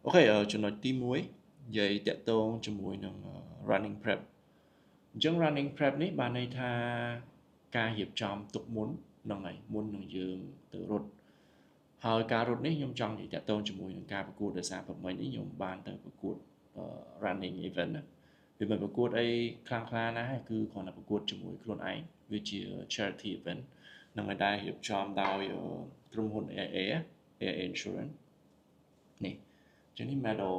OK ចំណុចទី1និយាយតាក់ទងជាមួយនឹង running prep។ អញ្ចឹង running prep នេះបានន័យថាការរៀបចំទុកមុនហ្នឹងហើយមុននឹងយើងទៅរត់ហើយការរត់នេះខ្ញុំចង់និយាយតាក់ទងជាមួយនឹងការប្រកួតដោយសារប្រមិញនេះខ្ញុំបានទៅប្រកួត running event ណា។វាមិនប្រកួតអីខ្លាំងក្លាណាស់គឺគ្រាន់តែប្រកួតជាមួយខ្លួនឯងវាជា charity event នឹងឲ្យដែររៀបចំដោយក្រុមហ៊ុន AIA AIA Insurance នេះ។ចឹងនេះ medal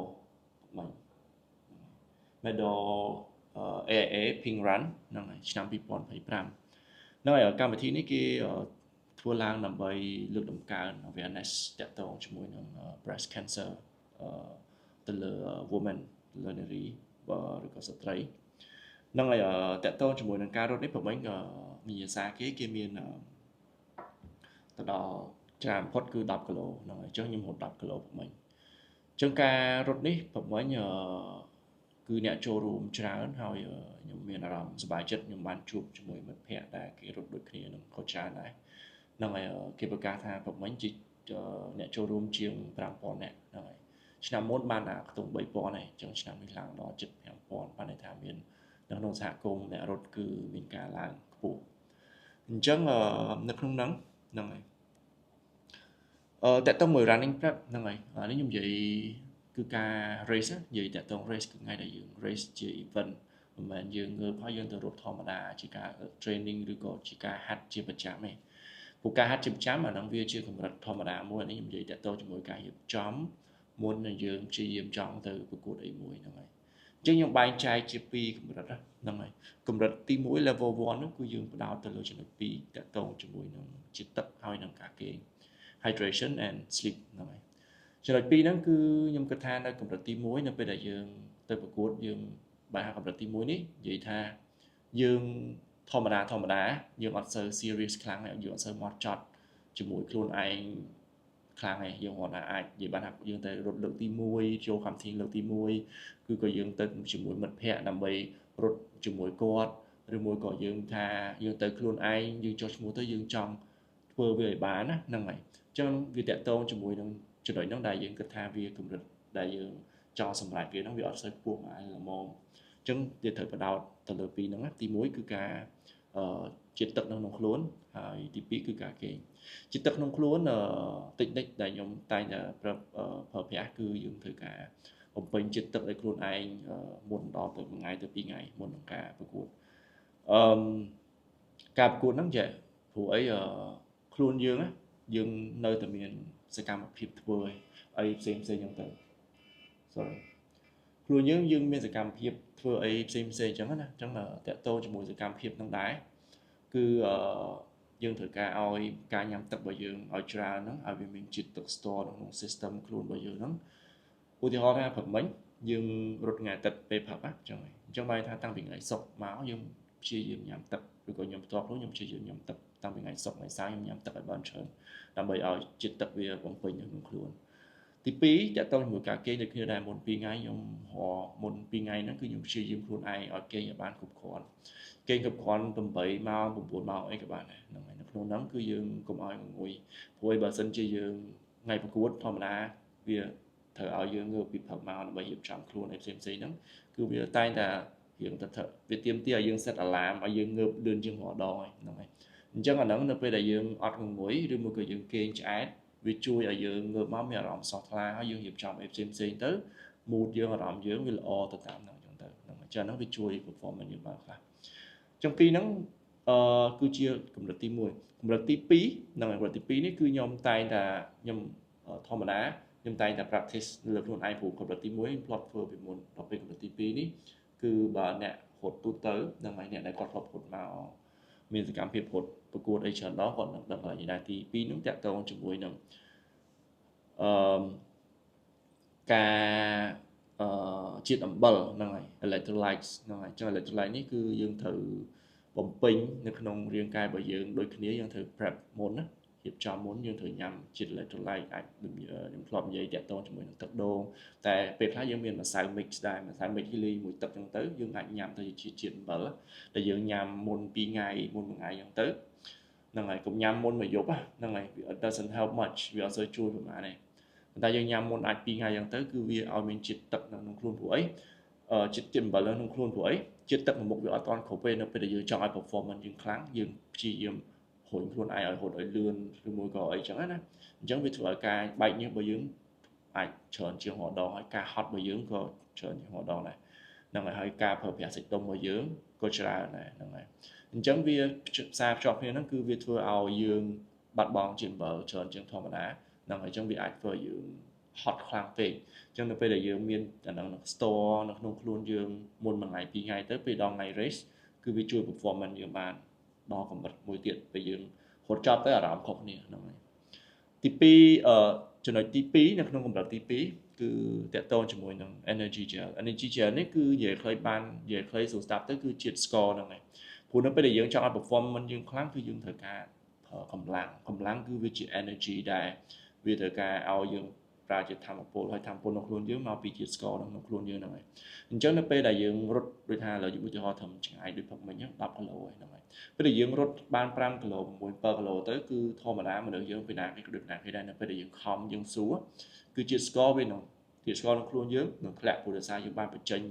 មិញ medal AIA Pink Run ហ្នឹងហើយឆ្នាំ2025ហ្នឹងហើយកម្មវិធីនេះគេធ្វើឡើងដើម្បីលើកតម្កើង awareness តាក់ទងជាមួយនឹង breast cancer ទៅលើ women លើនារីឬក៏ស្ត្រីហ្នឹងហើយតាក់ទងជាមួយនឹងការរត់នេះប្រហែលវិញ្ញាសាគេគេមានទៅដល់ច្រើនបំផុតគឺ10គីឡូហ្នឹងហើយអញ្ចឹងខ្ញុំរត់10គីឡូប្រហែលអញ្ចឹងការរត់នេះប្រហែលគឺអ្នកចូលរួមច្រើនហើយខ្ញុំមានអារម្មណ៍សប្បាយចិត្តខ្ញុំបានជួបជាមួយមិត្តភ័ក្តិដែលគេរត់ដូចគ្នានឹងក៏ច្រើនដែរហ្នឹងហើយគេប្រកាសថាប្រហែលជាអ្នកចូលរួមជាង5000នាក់ហ្នឹងហើយឆ្នាំមុនបានតែខ្ទង់3000ហើយអញ្ចឹងឆ្នាំនេះឡើងដល់ជិត5000បានន័យថាមាននៅក្នុងសហគមន៍អ្នករត់គឺមានការឡើងខ្ពស់អញ្ចឹងនៅក្នុងហ្នឹងហ្នឹងហើយតើតើមួយ running prep ហ្នឹងហើយអានេះខ្ញុំនិយាយគឺការ race និយាយតាក់ទង race គឺថ្ងៃដែលយើង race ជា event មិនមែនយើងងើបហើយយើងទៅរត់ធម្មតាជាការ training ឬក៏ជាការហាត់ជាប្រចាំទេព្រោះការហាត់ជាប្រចាំអាហ្នឹងវាជាកម្រិតធម្មតាមួយអានេះខ្ញុំនិយាយតាក់ទងជាមួយការរៀបចំមុននឹងយើងព្យាយាមចង់ទៅប្រកួតអីមួយហ្នឹងហើយអញ្ចឹងខ្ញុំបែងចែកជាពីរកម្រិតហ្នឹងហើយកម្រិតទី1 level 1នោះគឺយើងផ្ដោតទៅលើចំណុច2តាក់ទងជាមួយនឹងជាតិទឹកហើយនឹងការគេង hydration and sleep ហ្នឹងហើយចំណុច2ហ្នឹងគឺខ្ញុំគិតថានៅកម្រិតទី1នៅពេលដែលយើងទៅប្រកួតយើងបែរកម្រិតទី1នេះនិយាយថាយើងធម្មតាធម្មតាយើងអត់សូវ serious ខ្លាំងទេយើងអត់សូវមកចត់ជាមួយខ្លួនឯងខ្លាំងទេយើងគ្រាន់តែអាចនិយាយបានថាយើងទៅរត់លើកទី1ចូលកម្មវិធីលើកទី1គឺក៏យើងទៅជាមួយមិត្តភ័ក្តិដើម្បីរត់ជាមួយគាត់ឬមួយក៏យើងថាយើងទៅខ្លួនឯងយើងចុះឈ្មោះទៅយើងចង់ធ្វើវាឲ្យបានណាហ្នឹងហើយអញ្ចឹងវាតាក់ទងជាមួយនឹងចំណុចហ្នឹងដែលយើងគិតថាវាកម្រិតដែលយើងចង់សម្រេចវាហ្នឹងវាអត់សូវខ្ពស់មកល្មមអញ្ចឹងវាត្រូវផ្ដោតទៅលើពីរហ្នឹងណាទី1គឺការអឺជាតិទឹកនៅក្នុងខ្លួនហើយទី2គឺការគេងជាតិទឹកក្នុងខ្លួនតិចតិចដែលខ្ញុំតែងតែប្រើប្រើប្រាស់គឺយើងធ្វើការបំពេញជាតិទឹកឲ្យខ្លួនឯងមុនដល់ទៅមួយថ្ងៃទៅពីរថ្ងៃមុននឹងការប្រកួតអឺការប្រកួតហ្នឹងចេះព្រោះអីខ្លួនយើងយើងនៅតែមានសកម្មភាពធ្វើអីផ្សេងផ្សេងហ្នឹងទៅ sorry ខ្លួនយើងយើងមានសកម្មភាពធ្វើអីផ្សេងផ្សេងអញ្ចឹងណាអញ្ចឹងតាក់ទងជាមួយសកម្មភាពហ្នឹងដែរគឺអឺយើងត្រូវការឲ្យការញ៉ាំទឹករបស់យើងឲ្យច្រើនហ្នឹងឲ្យវាមានជាតិទឹក store នៅក្នុង system ខ្លួនរបស់យើងហ្នឹងឧទាហរណ៍ថាព្រឹកមិញយើងរត់ថ្ងៃអាទិត្យពេលព្រឹកណាអញ្ចឹងអញ្ចឹងបែរថាតាំងពីថ្ងៃសុក្រមកយើងព្យាយាមញ៉ាំទឹកឬក៏ខ្ញុំផ្ទាល់ខ្លួនខ្ញុំព្យាយាមញ៉ាំទឹកតាំងពីថ្ងៃសុក្រថ្ងៃសៅរ៍ខ្ញុំញ៉ាំទឹកឲ្យបានច្រើនដើម្បីឲ្យជាតិទឹកវាបំពេញនៅក្នុងខ្លួនទី2តាក់ទងជាមួយការគេងដូចគ្នាដែរមុន2ថ្ងៃខ្ញុំរមុន2ថ្ងៃហ្នឹងគឺខ្ញុំព្យាយាមខ្លួនឯងឲ្យគេងឲ្យបានគ្រប់គ្រាន់គេងគ្រប់គ្រាន់8ម៉ោង9ម៉ោងអីក៏បានដែរហ្នឹងហើយនៅក្នុងហ្នឹងគឺយើងកុំឲ្យងងុយព្រោះបើសិនជាយើងថ្ងៃប្រកួតធម្មតាវាត្រូវឲ្យយើងងើបពីព្រឹកមកដើម្បីរៀបចំខ្លួនអីផ្សេងផ្សេងហ្នឹងគឺវាតែងតែរៀងទៅវាទាមទារឲ្យយើង set alarm ឲ្យយើងងើបលឿនជាងរាល់ដងហើយហ្នឹងហើយអញ្ចឹងអាហ្នឹងនៅពេលដែលយើងអត់ងងុយឬមួយក៏យើងគេងឆ្អែតវាជួយឲ្យយើងងើបមកមានអារម្មណ៍ស្រស់ថ្លាហើយយើងរៀបចំអីផ្សេងផ្សេងទៅ mood យើងអារម្មណ៍យើងវាល្អទៅតាមហ្នឹងអញ្ចឹងទៅហ្នឹងអញ្ចឹងហ្នឹងវាជួយ performance យើងបានខ្លះអញ្ចឹងពីរហ្នឹងអឺគឺជាកម្រិតទី1កម្រិតទី2ហ្នឹងកម្រិតទី2នេះគឺខ្ញុំតែងតែខ្ញុំធម្មតាខ្ញុំតែងតែ practice លើខ្លួនឯងព្រោះកម្រិតទី1ធ្លាប់ធ្វើពីមុនដល់ពេលកម្រិតទី2នេះគឺបើអ្នករត់ទូទៅហ្នឹងហើយអ្នកដែលគាត់ធ្លាប់រត់មកមានសកម្មភាពរត់ប្រកួតអីច្រើនដងគាត់នឹងដឹងកន្លែងនេះដែរទី2ហ្នឹងតាក់ទងជាមួយនឹងអឺការអឺជាតិអំបិលហ្នឹងហើយ electrolytes ហ្នឹងហើយចឹង electrolyte នេះគឺយើងត្រូវបំពេញនៅក្នុងរាងកាយរបស់យើងដូចគ្នាយើងត្រូវ prep មុនណារៀបចំមុនយើងត្រូវញ៉ាំជាតិ electrolyte អាចខ្ញុំធ្លាប់និយាយតាក់ទងជាមួយនឹងទឹកដូងតែពេលខ្លះយើងមានម្សៅ mix ដែរម្សៅ mix លាយមួយទឹកចឹងទៅយើងអាចញ៉ាំទៅជាជាតិអំបិលដែលយើងញ៉ាំមុន2ថ្ងៃមុន1ថ្ងៃចឹងទៅហ្នឹងហើយកុំញ៉ាំមុនមួយយប់ហ្នឹងហើយ it doesn't help much វាអត់សូវជួយប្រហែលទេ ប៉ុន្តែយើងញ៉ាំមុនអាច2ថ្ងៃអញ្ចឹងទៅគឺវាឲ្យមានជាតិទឹកនៅក្នុងខ្លួនព្រោះអីជាតិជាតិអំបិលនៅក្នុងខ្លួនព្រោះអីជាតិទឹកនៅមុខវាអត់ទាន់គ្រប់ទេនៅពេលដែលយើងចង់ឲ្យ performance យើងខ្លាំងយើងព្យាយាមរុញខ្លួនឯងឲ្យរត់ឲ្យលឿនឬមួយក៏អីចឹងណាអញ្ចឹងវាធ្វើឲ្យការបែកញើសរបស់យើងអាចច្រើនជាងរាល់ដងហើយការហត់របស់យើងក៏ច្រើនជាងរាល់ដងដែរហ្នឹងហើយហើយការប្រើប្រាស់សាច់ដុំរបស់យើងក៏ច្រើនដែរហ្នឹងហើយអញ្ចឹងវាផ្សារភ្ជាប់គ្នាហ្នឹងគឺវាធ្វើឲ្យយើងបាត់បង់ជាតិអំបិលច្រើនជាងធម្មតាហ្នឹងហើយអញ្ចឹងវាអាចធ្វើឲ្យយើងហត់ខ្លាំងពេកអញ្ចឹងនៅពេលដែលយើងមានអាហ្នឹង store នៅក្នុងខ្លួនយើងមុនមួយថ្ងៃពីរថ្ងៃទៅពេលដល់ថ្ងៃ race គឺវាជួយ performance យើងបានដល់កម្រិតមួយទៀតពេលយើងរត់ចប់ទៅអារម្មណ៍ខុសគ្នាហ្នឹងហើយទី2ចំណុចទី2នៅក្នុងកម្រិតទី2គឺទាក់ទងជាមួយនឹង energy gel។ Energy gel នេះគឺនិយាយខ្លីបាននិយាយខ្លីស្រួលស្ដាប់ទៅគឺជាតិស្ករហ្នឹងហើយព្រោះនៅពេលដែលយើងចង់ឲ្យ performance យើងខ្លាំងគឺយើងត្រូវការប្រើកម្លាំងកម្លាំងគឺវាជា energy ដែលវាត្រូវការឲ្យយើងប្រើជាធម្មពលហើយធម្មពលក្នុងខ្លួនយើងមកពីជាតិស្ករក្នុងខ្លួនយើងហ្នឹងហើយអញ្ចឹងនៅពេលដែលយើងរត់ដូចថាឥឡូវឧទាហរណ៍ត្រឹមឆ្ងាយដូចព្រឹកមិញហ្នឹង10គីឡូហ្នឹងហើយពេលដែលយើងរត់បាន5គីឡូ6 7គីឡូទៅគឺធម្មតាមនុស្សយើងពីណាគេក៏ដូចណាគេដែរនៅពេលដែលយើងខំយើងសួរគឺជាតិស្ករវានឹងជាតិស្ករក្នុងខ្លួនយើងនឹងធ្លាក់ព្រោះដោយសារយើងបានបញ្ចេញ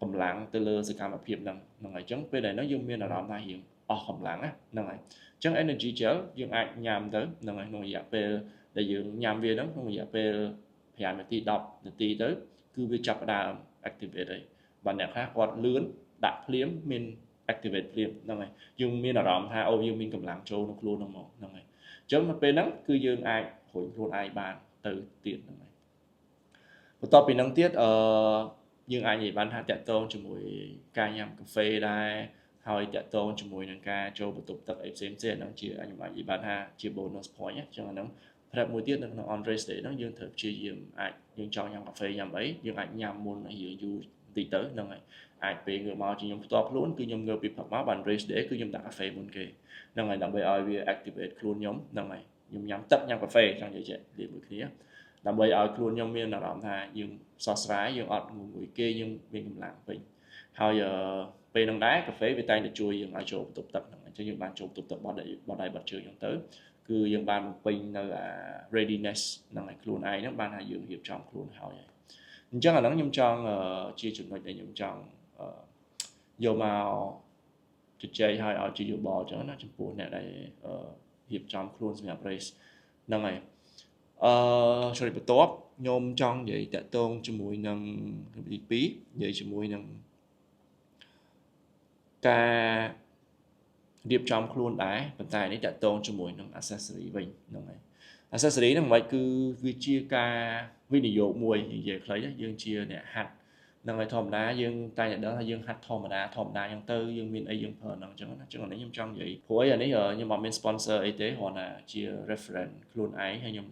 កម្លាំងទៅលើសកម្មភាពហ្នឹងហ្នឹងហើយអញ្ចឹងពេលដែលហ្នឹងយើងមានអារម្មណ៍ថារៀងអស់កម្លាំងណាហ្នឹងហើយអញ្ចឹង energy gel យើងអាចញ៉ាំទៅហ្នឹងហើយក្នុងរយៈពេលដែលយើងញ៉ាំវាហ្នឹងក្នុងរយៈពេល5នាទី10នាទីទៅគឺវាចាប់ផ្ដើម activate ហើយបើអ្នកខ្លះគាត់លឿនដាក់ភ្លាមមាន activate ភ្លាមហ្នឹងហើយយើងមានអារម្មណ៍ថាអូយើងមានកម្លាំងចូលក្នុងខ្លួនហ្នឹងមកហ្នឹងហើយអញ្ចឹងនៅពេលហ្នឹងគឺយើងអាចរុញខ្លួនឯងបានទៅទៀតហ្នឹងហើយបន្ទាប់ពីហ្នឹងទៀតយើងអាចនិយាយបានថាទាក់ទងជាមួយការញ៉ាំកាហ្វេដែរហើយទាក់ទងជាមួយនឹងការចូលបន្ទប់ទឹកអីផ្សេងផ្សេងហ្នឹងជាខ្ញុំអាចនិយាយបានថាជា bonus point អញ្ចឹងអាហ្នឹងប្រាប់មួយទៀតនៅក្នុង on race day ហ្នឹងយើងត្រូវព្យាយាមអាចយើងចង់ញ៉ាំកាហ្វេញ៉ាំអីយើងអាចញ៉ាំមុនឲ្យយើងយូរបន្តិចទៅហ្នឹងហើយអាចពេលងើបមកជាខ្ញុំផ្ទាល់ខ្លួនគឺខ្ញុំងើបពីព្រឹកមកបាន race day គឺខ្ញុំដាក់កាហ្វេមុនគេហ្នឹងហើយដើម្បីឲ្យវា activate ខ្លួនខ្ញុំហ្នឹងហើយខ្ញុំញ៉ាំទឹកញ៉ាំកាហ្វេចង់និយាយចេះលាបមួយគ្នាដើម្បីឲ្យខ្លួនខ្ញុំមានអារម្មណ៍ថាយើងសោះស្រាយយើងអត់ងងុយគេយើងមានកម្លាំងពេញហើយពេលហ្នឹងដែរកាហ្វេវាតែងតែជួយយើងឲ្យចូលបន្ទប់ទឹកហ្នឹងអញ្ចឹងយើងបានចូលបន្ទប់ទឹកបត់ដៃបត់ដៃបត់ជើងអញ្ចឹងទៅគឺយើងបានបំពេញនៅអា readiness ហ្នឹងឲ្យខ្លួនឯងហ្នឹងបានថាយើងរៀបចំខ្លួនហើយអញ្ចឹងអាហ្នឹងខ្ញុំចង់ជាចំណុចដែលខ្ញុំចង់យកមកជជែកឲ្យឲ្យជាយោបល់អញ្ចឹងណាចំពោះអ្នកដែលរៀបចំខ្លួនសម្រាប់ race ហ្នឹងហើយចំណុចបន្ទាប់ខ្ញុំចង់និយាយទាក់ទងជាមួយនឹងទី2និយាយជាមួយនឹងការរៀបចំខ្លួនដែរប៉ុន្តែនេះទាក់ទងជាមួយនឹង accessory វិញហ្នឹងហើយ accessory ហ្នឹងមិនគឺវាជាការវិនិយោគមួយនិយាយខ្លីយើងជាអ្នកហាត់ហ្នឹងហើយធម្មតាយើងតែតែដឹងថាយើងហាត់ធម្មតាធម្មតាអញ្ចឹងទៅយើងមានអីយើងប្រើហ្នឹងអញ្ចឹងណាអញ្ចឹងអានេះខ្ញុំចង់និយាយព្រោះអីអានេះខ្ញុំអត់មាន sponsor អីទេគ្រាន់តែជា reference ខ្លួនឯងហើយខ្ញុំ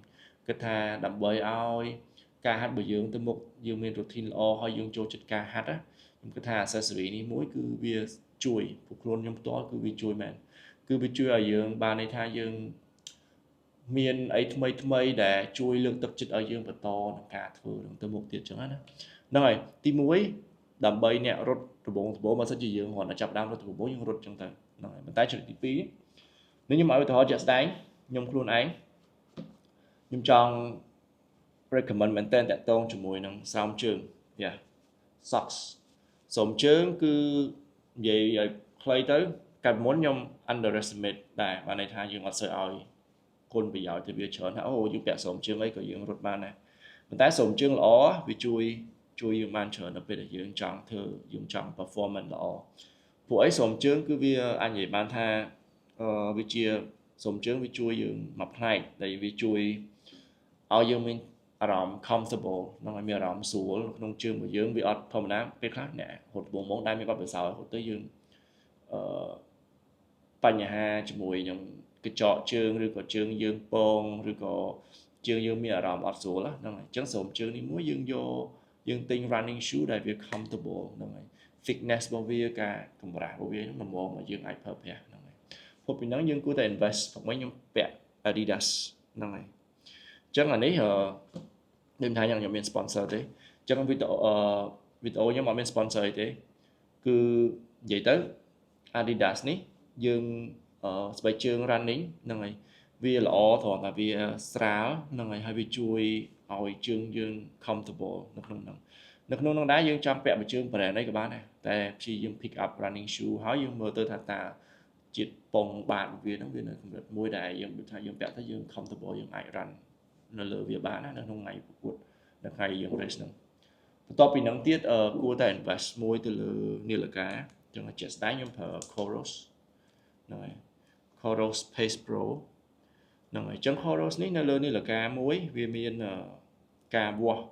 គិតថាដើម្បីឲ្យការហាត់របស់យើងទៅមុខយើងមាន routine ល្អហើយយើងចូលចិត្តការហាត់ណាខ្ញុំគិតថា accessory នេះមួយគឺវាជួយពួកខ្លួនខ្ញុំផ្ទាល់គឺវាជួយមែនគឺវាជួយឲ្យយើងបានន័យថាយើងមានអីថ្មីថ្មីដែលជួយលើកទឹកចិត្តឲ្យយើងបន្តនឹងការធ្វើនឹងទៅមុខទៀតចឹងណាហ្នឹងហើយទី1ដើម្បីអ្នករត់ដំបងដំបងបើសិនជាយើងគ្រាន់តែចាប់ដើមរត់ដំបងយើងរត់ចឹងទៅហ្នឹងហើយប៉ុន្តែចំណុចទី2នេះខ្ញុំឲ្យឧទាហរណ៍ជាក់ស្ដែងខ្ញុំខ្លួនឯងខ្ញុំចង់ recommend មែនតើទាក់ទងជាមួយនឹងស្រោមជើង yeah socks ស្រោមជើងគឺនិយាយឲ្យខ្លីទៅកាលមុនខ្ញុំ underestimate ដែរបានន័យថាយើងអត់សូវឲ្យគុណប្រយោជន៍ទៅវាច្រើនថាអូយើងពាក់ស្រោមជើងអីក៏យើងរត់បានដែរប៉ុន្តែស្រោមជើងល្អវាជួយជួយយើងបានច្រើននៅពេលដែលយើងចង់ធ្វើយើងចង់ performance ល្អព្រោះអីស្រោមជើងគឺវាអាចនិយាយបានថាវាជាស្រោមជើងវាជួយយើងមួយផ្នែកដែលវាជួយឲ្យយើងមានអារម្មណ៍ comfortable នឹងឲ្យមានអារម្មណ៍ស្រួលក្នុងជើងរបស់យើងវាអត់ធម្មតាពេលខ្លះអ្នករត់បងបងដែលមានបទពិសោធន៍រត់ទៅយើងបញ្ហាជាមួយនឹងកញ្ចក់ជើងឬក៏ជើងយើងពងឬក៏ជើងយើងមានអារម្មណ៍អត់ស្រួលហ្នឹងហើយអញ្ចឹងស្រោមជើងនេះមួយយើងយកយើងទិញ running shoe ដែលវា comfortable ហ្នឹងហើយ thickness របស់វាការកម្រាស់របស់វាហ្នឹងល្មមឲ្យយើងអាចប្រើប្រាស់ហ្នឹងហើយព្រោះពីហ្នឹងយើងគួរតែ invest ព្រោះមិញខ្ញុំពាក់ Adidas ហ្នឹងហើយអញ្ចឹងអានេះអឺដូចថាខ្ញុំមាន sponsor ទេអញ្ចឹងវីដេអូវីដេអូខ្ញុំអត់មាន sponsor អីទេគឺនិយាយទៅ Adidas នេះយើងស្បែកជើង running ហ្នឹងហើយវាល្អត្រង់ថាវាស្រាលហ្នឹងហើយហើយវាជួយ ឲ្យជើងយើង comfortable នៅក្នុងហ្នឹងនៅក្នុងនោះដែរយើងចង់ពាក់មួយជើង brand អីក៏បានដែរតែព្យាយាម pick up running shoe ហើយយើងមើលទៅថាតើជាតិប៉ុងបាតវាហ្នឹងវានៅកម្រិតមួយដែលយើងដូចថាយើងពាក់ទៅយើង comfortable យើងអាច run នៅលើវាបានណានៅក្នុងថ្ងៃប្រកួតនៅថ្ងៃយើង race ហ្នឹងបន្ទាប់ពីហ្នឹងទៀតគួរតែ invest មួយទៅលើនាឡិកាចឹងជាក់ស្ដែងខ្ញុំប្រើ Coros ហ្នឹងហើយ Coros Pace Pro ហ្នឹងហើយចឹង Coros នេះនៅលើនាឡិកាមួយវាមានការវាស់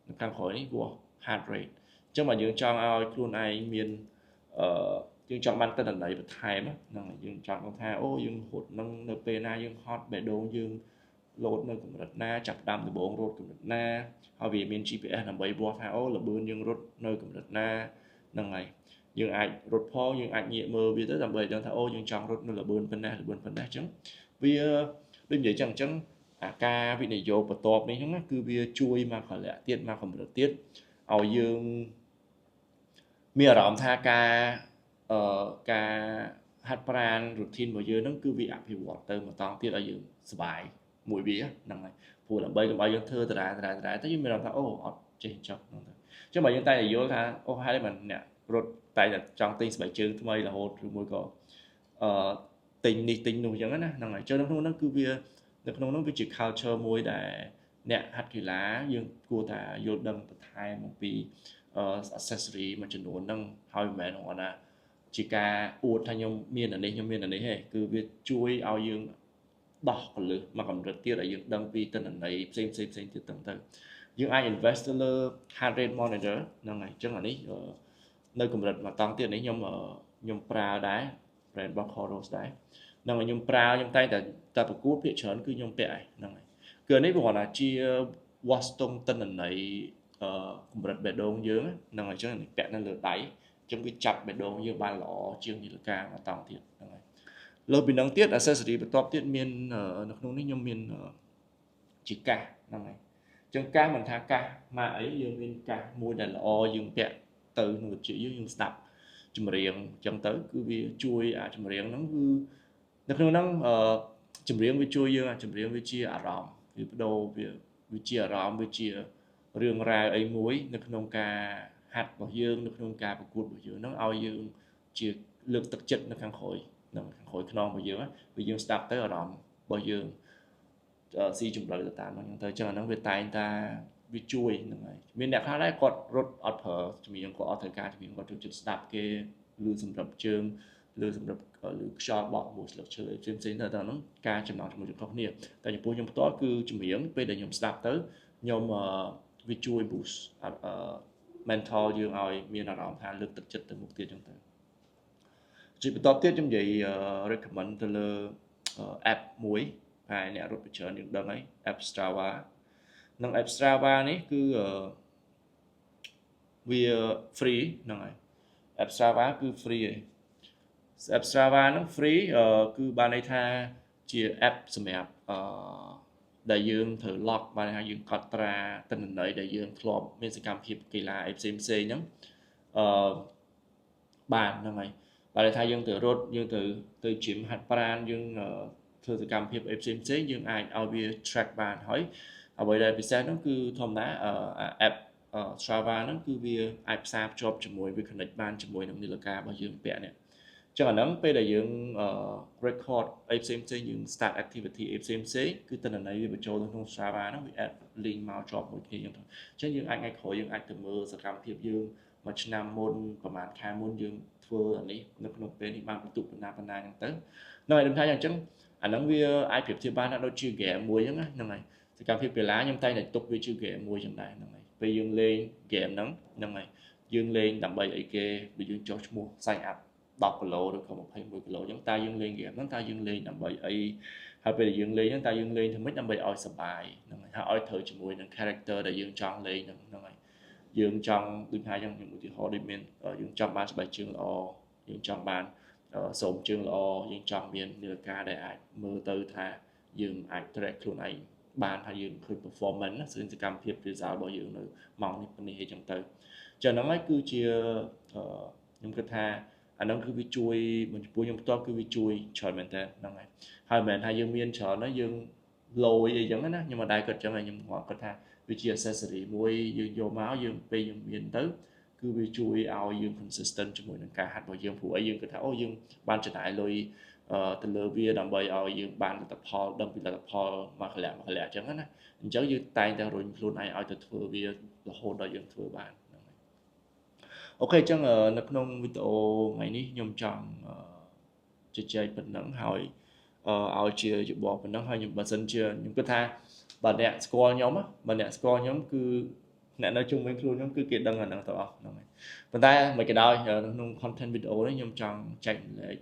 នៅខាងក្រោយនេះវាស់ heart rate អញ្ចឹងបើយើងចង់ឲ្យខ្លួនឯងមានអឺយើងចង់បានទិន្នន័យបន្ថែមហ្នឹងយើងចង់ថាអូយើងរត់នឹងនៅពេលណាយើងហត់បេះដូងយើងលោតនៅកម្រិតណាចាប់ដើមដំបូងរត់កម្រិតណាហើយវាមាន GPS ដើម្បីវាស់ថាអូល្បឿនយើងរត់នៅកម្រិតណាហ្នឹងហើយយើងអាចរត់ផងយើងអាចងាកមើលវាទៅដើម្បីដឹងថាអូយើងចង់រត់នៅល្បឿនប៉ុណ្ណេះល្បឿនប៉ុណ្ណេះអញ្ចឹងវាដូចនិយាយចឹងអញ្ចឹងអាការវិនិយោគបន្ទាប់នេះហ្នឹងគឺវាជួយមកកលៈទៀតមកកម្រិតទៀតឲ្យយើងមានអារម្មណ៍ថាការអឺការហាត់ប្រាណ routine របស់យើងហ្នឹងគឺវាអភិវឌ្ឍទៅមួយតង់ទៀតឲ្យយើងសុបាយមួយវាហ្នឹងហើយព្រោះដើម្បីកុំឲ្យយើងធ្វើដដែលដដែលដដែលទៅយើងមានអារម្មណ៍ថាអូអត់ចេះចុះហ្នឹងទៅអញ្ចឹងបើយើងតែយល់ថាអូហេតុអីបានអ្នករត់តែតែចង់ទិញស្បែកជើងថ្មីរហូតឬមួយក៏អឺទិញនេះទិញនោះអញ្ចឹងណាហ្នឹងហើយចុះនៅក្នុងហ្នឹងគឺវានៅក្នុងហ្នឹងវាជា culture មួយដែលអ្នកហាត់កីឡាយើងគួរតែយល់ដឹងបន្ថែមអំពី accessory មួយចំនួនហ្នឹងហើយមិនមែនគ្រាន់តែជាការអួតថាខ្ញុំមានអានេះខ្ញុំមានអានេះទេគឺវាជួយឲ្យយើងដោះកលឹះមកកម្រិតទៀតឲ្យយើងដឹងពីទិន្នន័យផ្សេងផ្សេងផ្សេងទៀតទាំងទៅយើងអាច invest ទៅលើ heart rate monitor ហ្នឹងហើយអញ្ចឹងអានេះនៅកម្រិតមួយតង់ទៀតនេះខ្ញុំខ្ញុំប្រើដែរ brand របស់ Coros ដែរហ្នឹងហើយខ្ញុំប្រើខ្ញុំតែងតែតែប្រកួតភាគច្រើនគឺខ្ញុំពាក់ហើយហ្នឹងហើយគឺនេះគ្រាន់តែជាវាស់ស្ទង់ទិន្នន័យកម្រិតបេះដូងយើងហ្នឹងហើយអញ្ចឹងនេះពាក់នៅលើដៃអញ្ចឹងវាចាប់បេះដូងយើងបានល្អជាងនាឡិកាមួយតង់ទៀតហ្នឹងហើយលើពីហ្នឹងទៀត accessory បន្ទាប់ទៀតមាននៅក្នុងនេះខ្ញុំមានជាកាសហ្នឹងហើយអញ្ចឹងកាសមិនថាកាសមកអីយើងមានកាសមួយដែលល្អយើងពាក់ទៅក្នុងវិជ្ជាយើងយើងស្ដាប់ចម្រៀងអញ្ចឹងទៅគឺវាជួយអាចម្រៀងហ្នឹងគឺនៅក្នុងហ្នឹងអឺចម្រៀងវាជួយយើងអាចម្រៀងវាជាអារម្មណ៍វាបដូរវាវាជាអារម្មណ៍វាជារឿងរ៉ាវអីមួយនៅក្នុងការហាត់របស់យើងនៅក្នុងការប្រកួតរបស់យើងហ្នឹងឲ្យយើងជាលើកទឹកចិត្តនៅខាងក្រោយនឹងខាងក្រោយខ្នងរបស់យើងវាយើងស្ដាប់ទៅអារម្មណ៍របស់យើងស៊ីជម្រៅទៅតាមហ្នឹងទៅអញ្ចឹងអាហ្នឹងវាតែងតែវាជួយហ្នឹងហើយមានអ្នកខ្លះដែរគាត់រត់អត់ប្រើចម្រៀងគាត់អត់ត្រូវការចម្រៀងគាត់ចូលចិត្តស្ដាប់គេឮសម្រាប់ជើងឬសម្រាប់ឬខ្យល់បក់មួយស្លឹកឈើផ្សេងផ្សេងទៅដល់ហ្នឹងការចំណងជាមួយខុសគ្នាតែចំពោះខ្ញុំផ្ទាល់គឺចម្រៀងពេលដែលខ្ញុំស្ដាប់ទៅខ្ញុំវាជួយ boost mental យើងឲ្យមានអារម្មណ៍ថាលើកទឹកចិត្តទៅមុខទៀតចឹងទៅជាបន្តទៀតខ្ញុំនិយាយ recommend ទៅលើ app មួយហើយអ្នករត់ច្រើនយើងដឹងហើយ app Strava និង app Strava នេះគឺវា free ហ្នឹងហើយ app Strava គឺ free ឯង app Strava ហ្នឹង free គឺបានន័យថាជា app សម្រាប់អឺដែលយើងត្រូវ log បានថាយើងកត់ត្រាទិន្នន័យដែលយើងធ្លាប់មានសកម្មភាពកីឡាអីផ្សេងផ្សេងហ្នឹងអឺបានហ្នឹងហើយបានន័យថាយើងទៅរត់យើងទៅទៅ gym ហាត់ប្រាណយើងធ្វើសកម្មភាពអីផ្សេងផ្សេងយើងអាចឲ្យវា track បានហើយអ្វីដែលពិសេសហ្នឹងគឺធម្មតា app Strava ហ្នឹងគឺវាអាចផ្សារភ្ជាប់ជាមួយវា connect បានជាមួយនឹងនាឡិការបស់យើងពាក់នេះចឹងអាហ្នឹងពេលដែលយើង record អីផ្សេងផ្សេងយើង start activity អីផ្សេងផ្សេងគឺទិន្នន័យវាបញ្ចូលទៅក្នុង Strava ហ្នឹងវា add link មកជាប់មួយគ្នាចឹងទៅអញ្ចឹងយើងអាចថ្ងៃក្រោយយើងអាចទៅមើលសកម្មភាពយើងមួយឆ្នាំមុនប្រហែលខែមុនយើងធ្វើអានេះនៅក្នុងពេលនេះបានបន្ទុកបណ្ណាបណ្ណាចឹងទៅហ្នឹងហើយដឹងថាអញ្ចឹងអាហ្នឹងវាអាចប្រៀបធៀបបានថាដូចជា game មួយចឹងណាហ្នឹងហើយសកម្មភាពកីឡាខ្ញុំតែងតែទុកវាជា game មួយចឹងដែរហ្នឹងហើយពេលយើងលេង game ហ្នឹងហ្នឹងហើយយើងលេងដើម្បីអីគេដូចយើងចុះឈ្មោះ sign up 10គីឡូឬក៏21គីឡូអញ្ចឹងតើយើងលេង game ហ្នឹងតើយើងលេងដើម្បីអីហើយពេលដែលយើងលេងហ្នឹងតើយើងលេងធ្វើម៉េចដើម្បីឲ្យសប្បាយហ្នឹងហើយហើយឲ្យត្រូវជាមួយនឹង character ដែលយើងចង់លេងហ្នឹងហ្នឹងហើយយើងចង់ដូចថាអញ្ចឹងខ្ញុំឧទាហរណ៍ដូចមានយើងចង់បានស្បែកជើងល្អយើងចង់បានសូមជើងល្អយើងចង់មាននាឡិកាដែលអាចមើលទៅថាយើងអាច track ខ្លួនឯងបានថាយើងឃើញ performance ណាសកម្មភាព result របស់យើងនៅម៉ោងនេះប៉ុណ្នេះអីចឹងទៅចឹងហ្នឹងហើយគឺជាខ្ញុំគិតថាអាហ្នឹងគឺវាជួយចំពោះខ្ញុំផ្ទាល់គឺវាជួយច្រើនមែនតើហ្នឹងហើយហើយមិនមែនថាយើងមានច្រើនណាយើងលយអីចឹងណាខ្ញុំមិនដែរគិតចឹងហើយខ្ញុំគាត់គិតថា វាជា accessory មួយយើងយកមកយើងពេលយើងមានទៅគឺវាជួយឲ្យយើង consistent ជាមួយនឹងការហាត់របស់យើងព្រោះអីយើងគិតថាអូយើងបានចំណាយលុយទៅលើវាដើម្បីឲ្យយើងបានលទ្ធផលដឹងពីលទ្ធផលមួយកលៈមួយកលៈអញ្ចឹងណាអញ្ចឹងយើងតែងតែរុញខ្លួនឯងឲ្យទៅធ្វើវារហូតដល់យើងធ្វើបានហ្នឹងហើយ okay អញ្ចឹងនៅក្នុងវីដេអូថ្ងៃនេះខ្ញុំចង់ជជែកប៉ុណ្ណឹងហើយឲ្យជាយោបល់ប៉ុណ្ណឹងហើយខ្ញុំបើសិនជាខ្ញុំគិតថាបើអ្នកស្គាល់ខ្ញុំបើអ្នកស្គាល់ខ្ញុំគឺអ្នកនៅជុំវិញខ្លួនខ្ញុំគឺគេដឹងអាហ្នឹងទាំងអស់ហ្នឹងហើយប៉ុន្តែមិនក៏ដោយក្នុង content video នេះខ្ញុំចង់ចែករំលែក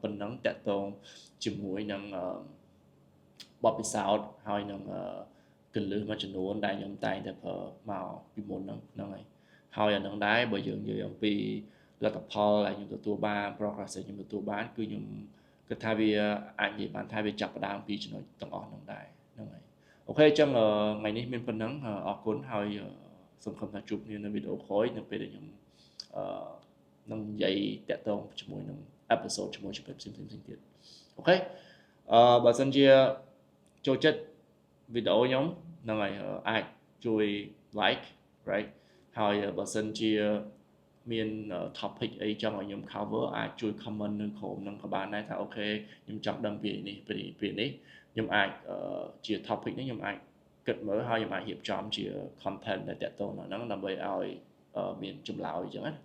ប៉ុណ្ណឹងតាក់ទងជាមួយនឹងបទពិសោធន៍ហើយនឹងគន្លឹះមួយចំនួនដែលខ្ញុំតែងតែប្រើមកពីមុនហ្នឹងហ្នឹងហើយហើយអានឹងដែរបើយើងនិយាយអំពីលទ្ធផលដែលខ្ញុំទទួលបាន progress ដែលខ្ញុំទទួលបានគឺខ្ញុំគិតថាវាអាចនិយាយបានថាវាចាប់ផ្ដើមពីចំណុចទាំងអស់ហ្នឹងដែរហ្នឹងហើយ okay អញ្ចឹងថ្ងៃនេះមានប៉ុណ្ណឹងអរគុណហើយសង្ឃឹមថាជួបគ្នានៅវីដេអូក្រោយនៅពេលដែលខ្ញុំអឺនឹងនិយាយតាក់ទងជាមួយនឹង episode ជាមួយជំរាបផ្សេងៗទៀត okay បើសិនជាចូលចិត្តវីដេអូខ្ញុំហ្នឹងហើយអាចជួយ like right ហើយបើសិនជាមាន topic អីចង់ឲ្យខ្ញុំ cover អាចជួយ comment នៅក្រោមហ្នឹងក៏បានដែរថា okay ខ្ញុំចង់ដឹងពីនេះពីពីនេះខ្ញុំអាចជា topic នេះខ្ញុំអាចគិតមើលហើយខ្ញុំអាចរៀបចំជា content ដែលតាក់ទងដល់ហ្នឹងដើម្បីឲ្យមានចម្លើយអញ្ចឹងណា។